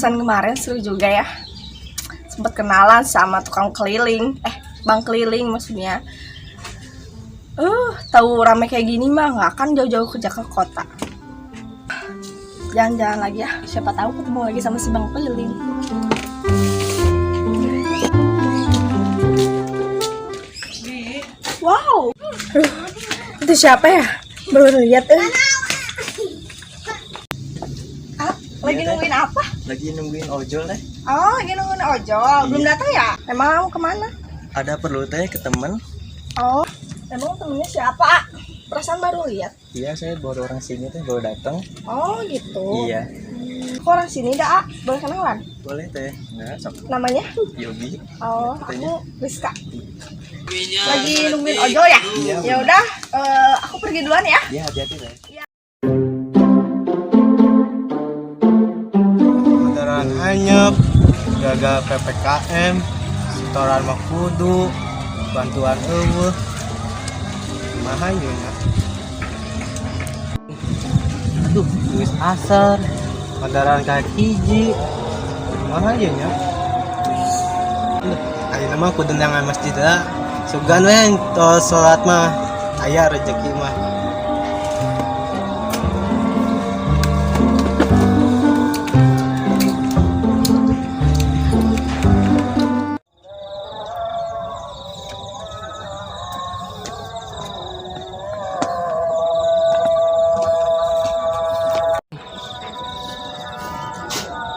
Arisan kemarin seru juga ya. Sempet kenalan sama tukang keliling. Eh, bang keliling maksudnya. Tahu rame kayak gini mah nggak akan jauh-jauh ke Jakarta kota. Jalan-jalan lagi ya, siapa tahu ketemu lagi sama si bang keliling. Wow, aduh, itu siapa ya? Baru lihat eh. Ah, lagi Iya, Teh. nungguin apa? Lagi nungguin ojol teh. Oh, lagi nungguin ojol. Belum datang ya? Emang kamu kemana? Ada perlu teh ke temen. Oh, emang temennya siapa? Ah? Perasaan baru lihat. Iya, saya baru orang sini teh, baru datang. Oh, gitu. Iya. Kok orang sini dah, Ah? Boleh kenalan? Boleh teh. Enggak, sok. Namanya? Yogi. Oh, Katanya. aku Rizka. Lagi nungguin ojol ya? Iya. Ya udah, aku pergi duluan ya. Iya, hati-hati teh. Motoran hanyep, gagal PPKM, setoran mah kudu, bantuan eueuh. Kumaha ieu nya? Aduh, geus asar, motoran ka hiji. Kumaha ieu nya? Aduh, ayeuna mah kudu neangan masjid lah. Sugan we tos salat mah aya rezeki mah.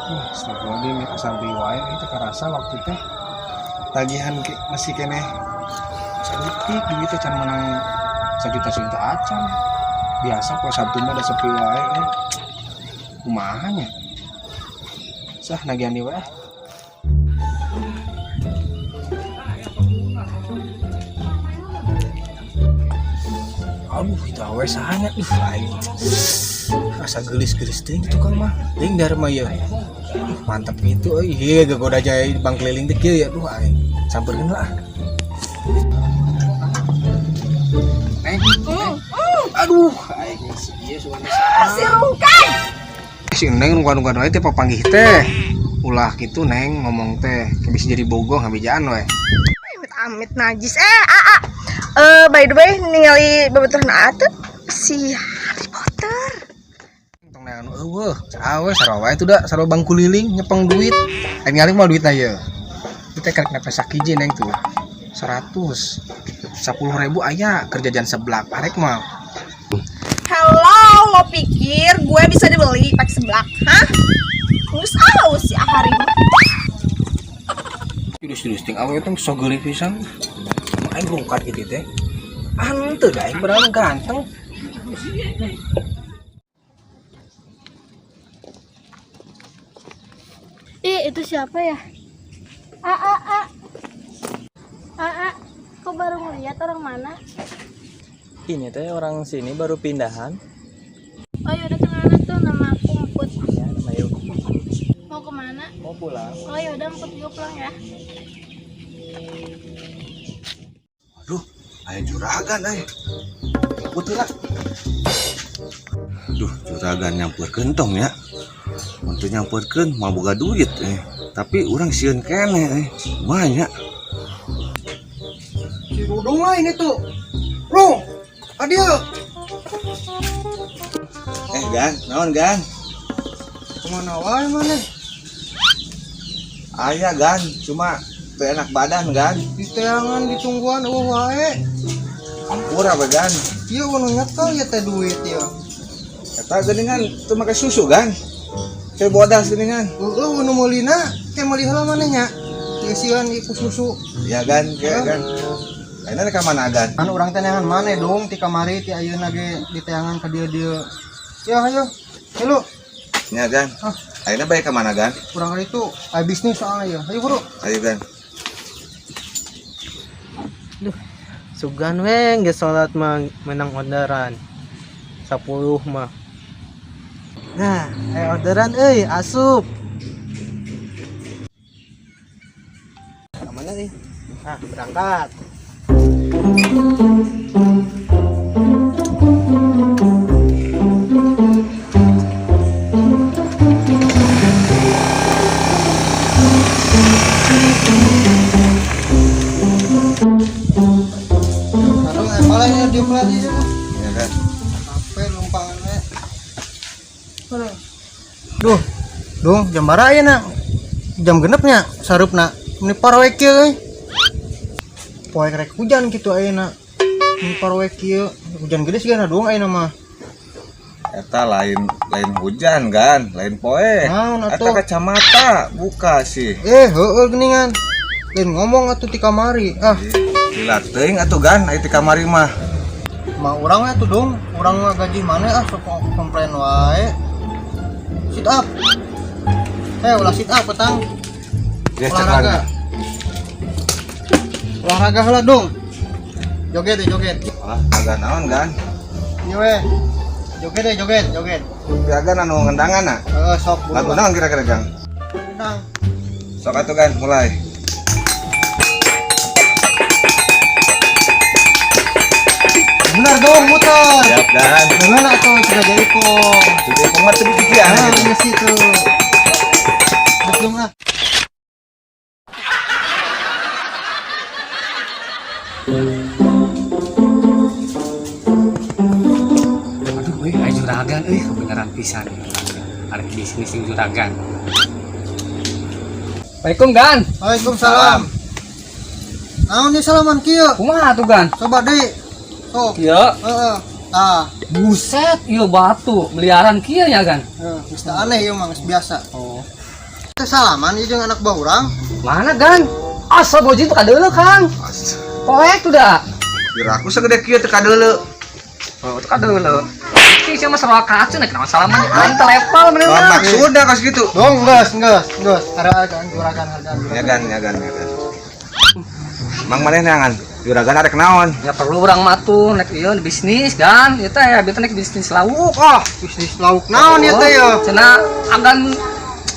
Astagfirullahaladzim, ya asal deui wae itu karasa waktu teh tagihan masih keneh saeutik duit teh can menang sajuta sajuta acan. Biasa poe Sabtu mah da sepi wae eh. Kumaha nya, sah nagihan deui wae. Aduh, itu awe saha nya? Ih, aing asa geulis-geulis teuing tukang mah teuing darma ieu. Mantap gitu euy. Ieu gagoda jaya bang keliling teh kieu ya. Duh, aing sampeurkeun lah. Neng, aduh, aing si ieu sugan Si Rungkai. Si Neng rungkan-rungkan wae teh papanggih teh. Ulah gitu Neng ngomong teh, bisa jadi bogoh ngabejaan we. Amit amit najis. Eh, ah, ah. By the way, ningali babaturan Aa tuh si Harry Potter. Tong neangan eueuh, awe sarua wae tuh da, sarua bang kuliling nyepeng duit. Aing ngaling mah duitna ieu. Ieu teh karek nepe sakiji Neng tuh. 100. 10.000 aya keur jajan seblak arek mah. Hello, lo pikir gue bisa dibeli pakai seblak? Hah? Ngus aus si Ahari mah. Jurus-jurus ting awe teh sok geulis pisan. Aing rungkat gitu teh. Henteu da aing berapa ganteng. Ih, itu siapa ya? A a a. A a, kok baru ngeliat orang mana? Ini teh orang sini baru pindahan. Oh yaudah kenalan tuh, nama aku Emput. Ya, nama Yogi. Mau kemana? Mau pulang. Oh yaudah Emput juga pulang ya. Aduh, aya juragan euy. Putih lah. Duh, juragan nyamperkeun tong ya. Mun teu nyamperkeun moal boga duit eh. Tapi urang sieun keneh eh. Kumaha nya? Si Rudung lah ini tuh. Rung, adieu. Gan, naon Gan? Kemana wae mana? Aya Gan, cuma teu enak badan Gan. Diteangan ditungguan eueuh wae. Ampura we Gan. Ieu nu nyekel ya teh duit ya. Eta geuningan teu make susu Gan. Teu bodas geuningan. Heueuh nu meulina teh meuli heula maneh nya. Dieusian ieu ku susu. Ya Gan, ke Gan. Ayeuna ka mana Gan? Kan urang teh neangan maneh dong ti kamari ti ayeuna ge diteangan ka dieu-dieu. Ya ayo. Halo, Nya Gan. Hah? Ayeuna bae ka mana Gan? Kurang kali itu aya bisnis soalnya ya. Ayo buru. Ayo Gan. Sugan we geus salat mah menang orderan. 10 mah. Nah, aya orderan euy, asup. Ka mana sih? Ah, berangkat. Ieu pelat ieu. Ya kan. Capek lumpangan we. Duh, dong jam bara ya nak jam genepnya sarupna ini paroek kieu euy. Poek rek hujan gitu ayeuna. Ini paroek kieu hujan gede sih dong ayeuna mah. Eta lain lain hujan kan, lain poe. Naon Eta atuh? kacamata buka sih. Eh, heueuh geuningan. Lain ngomong atuh ti kamari. Ah, Lila teuing atuh gan aya ti kamari mah. mah urang we atuh dong. Urang mah gaji mana ah sok komplain wae. Sit up. Eh, ulah sit up petang. Ya Olahraga. Olahraga heula dong. Joget deh, joget. Ah, agak naon gan? Ieu we. Joget deh, joget, joget. Piagan anu ngendangan ah. Heeh, sok buru. Lagu naon kira-kira Kang? Ngendang. Sok atuh gan mulai. Bener dong, muter. Siap gan. Dengan atau sudah jadi kok. Jadi pengat teu pikiran Nah, gitu. ini sih tuh. Betul ah. Aduh, euy, aya juragan euy, kebenaran pisan. Ada bisnis yang juragan. Assalamualaikum Gan. Waalaikumsalam. Naon nih salaman kieu? Kumaha tuh Gan? Coba deui. Sok. Iya. Heeh. Tah, Buset, iya batu, miliaran kieu ya Gan. heeh, geus teu aneh ieu mah geus biasa. Oh. Teh salaman ieu jeung anak buah urang. Mana Gan? Asa boji tuh kadeuleu Kang. Poek tuh dah. Kira aku segede kieu teu kadeuleu. Oh, tuh kadeuleu. Iki sama sarua kaca nek naon salaman aing teh level Naon bener. maksudna kos kitu? Dong, geus, geus, geus. Hargaan juragan hargaan. Ya gan, ya gan, ya gan. Mang maneh neangan juragan arek naon? Ya perlu urang mah tuh nek ieu bisnis Gan, ieu teh ya teh nek bisnis lauk. Oh, bisnis lauk naon ieu teh ya? Cenah agan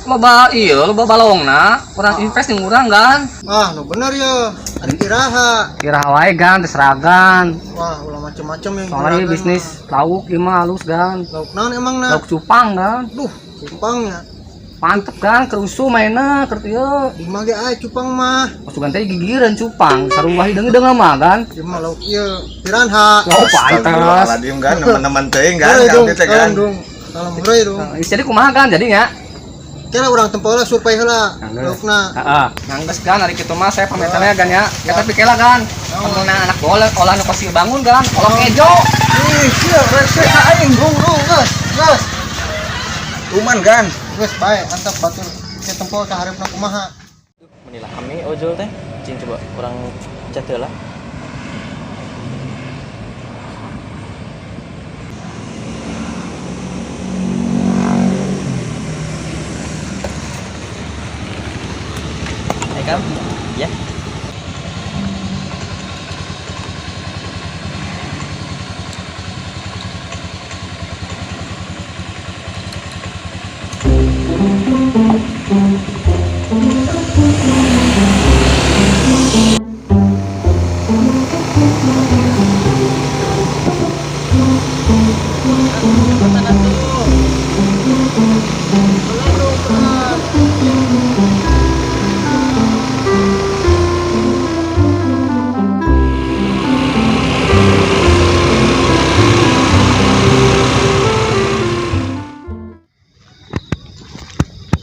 loba ieu loba balongna, urang invest jeung urang Gan. Ah, nu bener ya. Ada iraha. Kira wae Gan, seragan. Wah, ulah macem-macem yang Soalnya ieu juragan bisnis lauk ieu mah halus Gan. mah. Lauk naon emang na? Lauk cupang Gan. Duh, cupangnya. Mantep Gan, kerusuh mainna keur ieu. Di mah ge aya cupang mah. Masukan teh gigireun cupang, sarua hideung-hideung mah Gan. Di mah lauk ieu piranha. Oh, pantes. Astagfirullahaladzim gan, nemen-nemen teuing gan, Heuy, ka dong, abdi teh gan. kalem dong. Kalem heureuy dong. Nah, jadi kumaha Gan jadinya? Kira urang tempo lah survei heula Geus. laukna. Heeh. Ngangges Gan ari kitu mah saya pamitannya Gan ya. Ya tapi kela Gan. Amun anak bola olah nu pasti bangun Gan, olah kejo. Ih, sia rese ka aing. Dong, dong, geus, geus. Tuman gan. Geus bae, antap batur. Ke tempo ka hareupna kumaha. Menilah kami ojol teh. Cing coba orang chat heula. Hai Kam. Ya.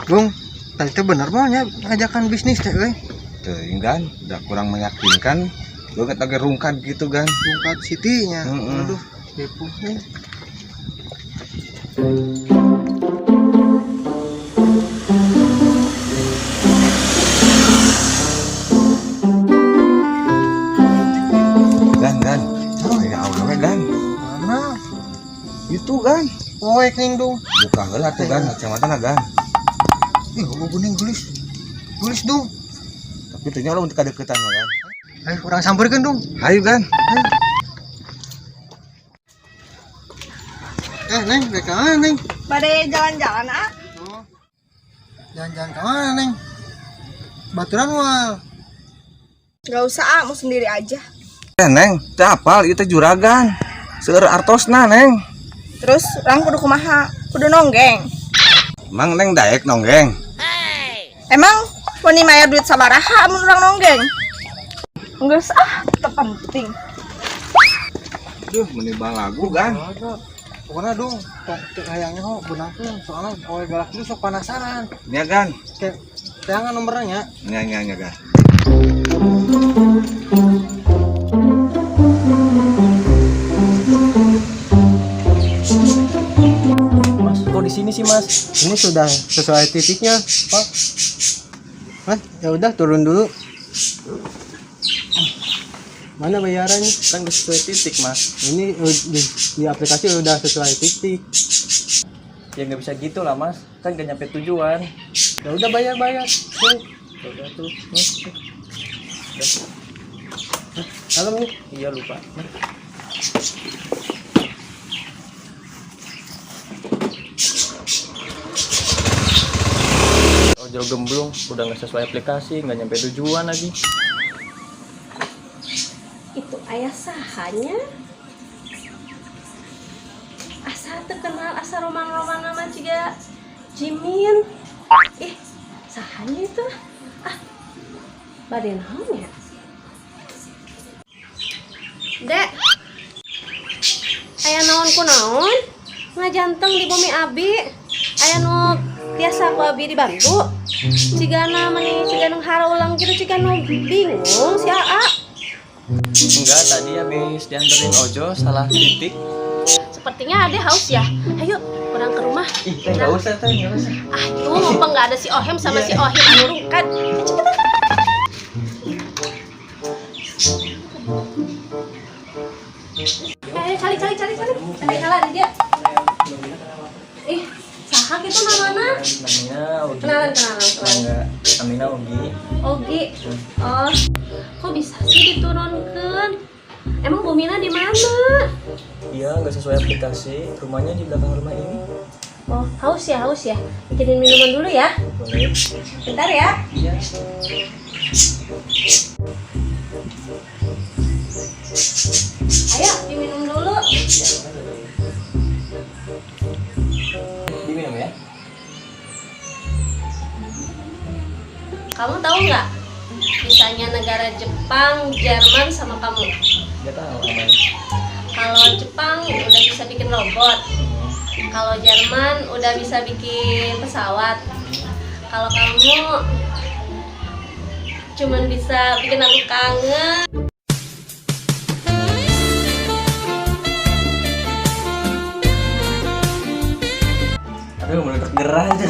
Dong, tadi teh bener mah nya ngajakan bisnis teh euy. Teuing gan, udah kurang meyakinkan. Banget agak rungkad gitu gan. Rungkad City nya. Heeh. Aduh, depuh nih. Gan, gan. Ya Allah we gan. Mana? Itu gan. Poek ning dong. Buka heula tuh gan, kacamatana gan. Ih, gua kuning gelis. Gelis dong. Tapi teu nya lamun teu kadeukeutan mah gan. Ayo urang sampeurkeun dong. Hayu gan. Eh, Neng, rek ka mana, Neng? Bade jalan-jalan ah. Oh. Jalan-jalan ke mana, Neng? Baturan moal. Gak usah ah, mau sendiri aja. Eh, Neng, teu apal ieu teh juragan. Seueur artosna, Neng. Terus orang kudu kumaha? Kudu nonggeng. Emang Neng daek nonggeng. Emang wani mayar duit sabaraha amun urang nonggeng? Geus ah, teu penting. Duh, meni balagu kan. Pokoknya dong, tong hayangnya ho benangkeun soalnya poe galak itu sok penasaran. Nya gan. Kayak teangan nomornya. Nya nya nya gan. Mas, kok di sini sih, Mas? Ini sudah sesuai titiknya, Pak. Mas, ya udah turun dulu. Mana bayarannya? Kan nggak sesuai titik, Mas. Ini di aplikasi udah sesuai titik. Ya nggak bisa gitu lah, Mas. Kan nggak nyampe tujuan. Ya udah bayar-bayar. Sini. Ya udah tuh. Nih. Udah. Halo nih. Iya lupa. Nih. Ojol gemblung udah nggak sesuai aplikasi, nggak nyampe tujuan lagi. Itu ayah sahanya. Asa terkenal asa romang-romang nama juga Jimin. Ih, sahanya itu. Ah, bade naon ya? Dek, aya naon ku naon? Ngajanteng di bumi abi. Aya nu tiasa ku abi dibantu. Cigana meni ciga nu haraulang gitu ciga nu bingung si Aa. Enggak, tadi habis dianterin ojol salah titik. Sepertinya ade haus ya. Ayo, kurang ke rumah. Ih, teh nggak usah, teh nggak usah. Ah, itu mumpung nggak ada si Ohem sama si Ohim anu rungkat. Cepetan. Cari cari cari cari. Cari kalah di dia. Ih, saha kitu namana? Namanya Ogi. Kenalan, kenalan, kenalan. Enggak, namanya Ogi. Ogi. Oh, kok bisa sih diturunkan? Emang Bumina di mana? Iya, nggak sesuai aplikasi. Rumahnya di belakang rumah ini. Oh, haus ya, haus ya. Bikinin minuman dulu ya. Boleh. Bentar ya. Iya. Ayo, diminum dulu. Diminum ya. Kamu tahu nggak? Misalnya negara Jepang, Jerman sama kamu. Nggak tahu apa ya. Kalau Jepang udah bisa bikin robot. Kalau Jerman udah bisa bikin pesawat. Kalau kamu cuman bisa bikin aku kangen. Aduh, meletak gerah aja.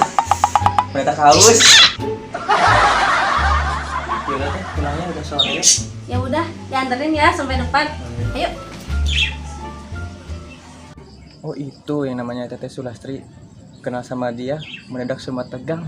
Meletak haus. Ya udah teh, pulangnya udah sore. Ya udah, dianterin ya sampai depan. Ayo. Oh, itu yang namanya Teteh Sulastri. Kenal sama dia, mendadak semua tegang.